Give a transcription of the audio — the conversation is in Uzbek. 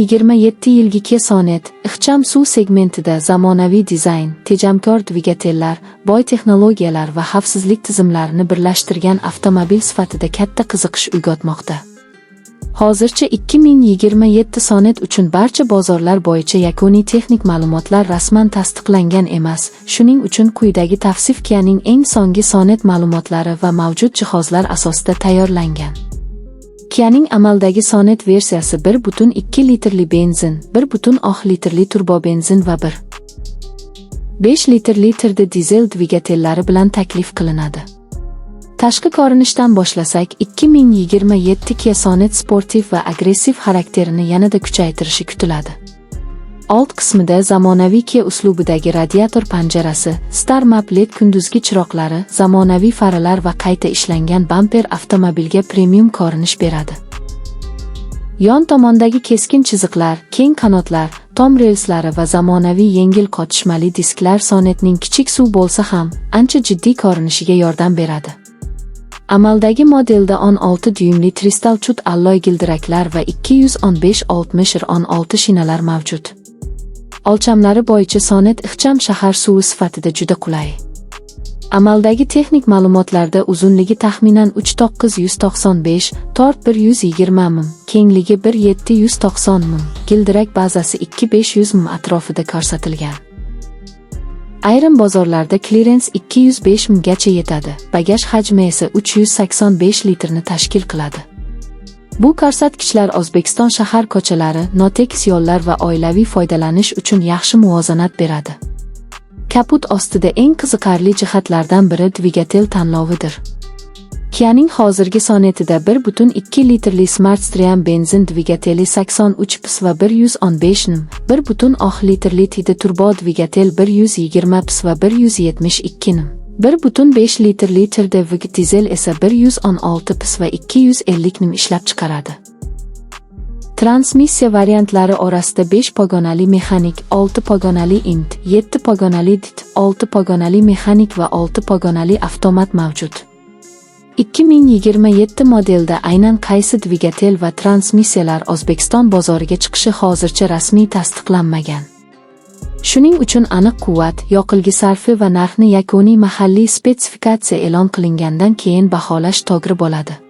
2027 yilgi Kia Sonet ixcham SUV segmentida zamonaviy dizayn, tejamkor dvigatellar, boy texnologiyalar va xavfsizlik tizimlarini birlashtirgan avtomobil sifatida katta qiziqish uyg'otmoqda. Hozircha 2027 Sonet uchun barcha bozorlar bo'yicha yakuniy texnik ma'lumotlar rasman tasdiqlangan emas. Shuning uchun quyidagi tavsif Kianing eng so'nggi Sonet ma'lumotlari va mavjud jihozlar asosida tayyorlangan. Kianing amaldagi Sonet versiyasi 1.2 litrli benzin, 1.6 litrli turbobenzin va 1.5 litrli TRD dizel dvigatellari bilan taklif qilinadi. Tashqi ko'rinishdan boshlasak, 2027 Kia Sonet sportiv va agressiv xarakterini yanada kuchaytirishi kutiladi. Old qismida zamonaviy Kia uslubidagi radiator panjarasi, Star Map LED kunduzgi chiroqlari, zamonaviy faralar va qayta ishlangan bamper avtomobilga premium ko'rinish beradi. Yon tomondagi keskin chiziqlar, keng qanotlar, tom relslari va zamonaviy yengil qotishmali disklar Sonetning kichik SUV bo'lsa ham, ancha jiddiy ko'rinishiga yordam beradi. Amaldagi modelda 16 dyuymli Tristal Cut alloy gildiraklar va 215 60 R16 shinalar mavjud. O'lchamlari bo'yicha Sonet ixcham shahar SUVi sifatida juda qulay. Amaldagi texnik ma'lumotlarda uzunligi taxminan 3995, tort 120 mm, kengligi 1790 mm, gildirak bazasi 2500 mm atrofida ko'rsatilgan. Ayrim bozorlarda klirens 205 gacha yetadi, bagaj hajmi esa 385 litrni tashkil qiladi. Bu ko'rsatkichlar O'zbekiston shahar ko'chalari, notekis yo'llar va oilaviy foydalanish uchun yaxshi muvozanat beradi. Kapot ostida eng qiziqarli jihatlardan biri dvigatel tanlovidir. Kianing hozirgi Sonetida 1.2 litrli Smartstream benzin dvigateli 83 PS va 115 Nm, 1.6 litrli TD turbo dvigatel 120 PS va 172 Nm, 1.5 litrli TRD dizel esa 116 PS va 250 Nm ishlab chiqaradi. Transmissiya variantlari orasida 5 pog'onali mexanik, 6 pog'onali IMT, 7 pog'onali DCT, 6 pog'onali mexanik va 6 pog'onali avtomat mavjud. 2027 modelda aynan qaysi dvigatel va transmissiyalar O'zbekiston bozoriga chiqishi hozircha rasmiy tasdiqlanmagan. Shuning uchun aniq quvvat, yoqilgi sarfi va narxni yakuniy mahalliy spetsifikatsiya e'lon qilingandan keyin baholash to'g'ri bo'ladi.